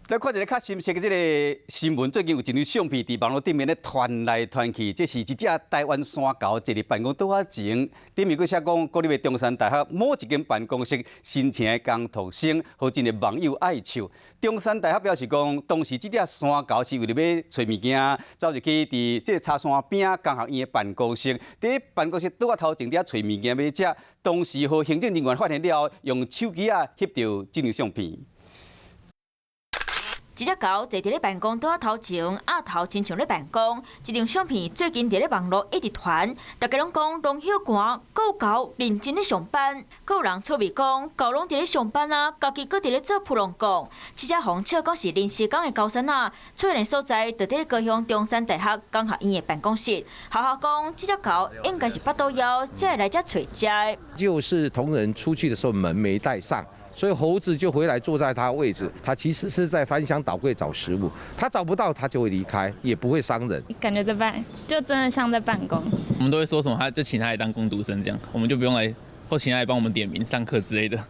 來看一个較深色的這个新聞，最近有一張相片佇網路頂面咧傳來傳去，這是一隻台灣山猴坐佇辦公桌仔前，頂面閣寫講國立的中山大學某一間辦公室申請的工讀生，予真濟網友愛笑。中山大學表示講，當時這隻山猴是為著欲揣物件，走入去佇這个柴山邊仔工學院的辦公室，佇辦公室桌仔頭前佇遐揣物件欲食，當時予行政人員發現了後，用手機仔翕著這張相片。一隻猴坐佇咧辦公桌仔頭前，額頭親像咧辦公。這張相片最近佇咧網路一直傳，大家攏講攏歇寒，閣有猴認真咧上班，閣有人趣味講，猴攏佇咧上班啊，家己閣佇咧做噗浪講。這隻予人笑講是臨時工的猴硐仔，出現的所在就佇咧高雄中山大學工學院的辦公室。學校講，這隻猴應該是腹肚枵，才會來遮揣食的。就是同仁出去的時候門沒帶上。所以猴子就回來坐在他位置，他其實是在翻箱倒櫃找食物，他找不到他就會離開，也不會傷人。感覺在辦，就真的像在辦公。我們都會說什麼，他就請他來當工讀生這樣，我們就不用來，或請他來幫我們點名、上課之類的。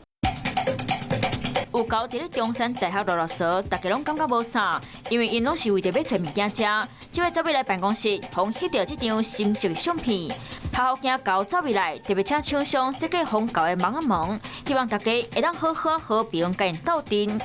有猴佇咧中山大學囉囉嗦，大家攏感覺無啥，因為𪜶攏是為著欲揣物件食。這擺走入來辦公室，予翕著這張深色的相片。學校驚猴走入來，特別請廠商設計防猴的網仔門，希望大家會當好好和平共𪜶鬥陣。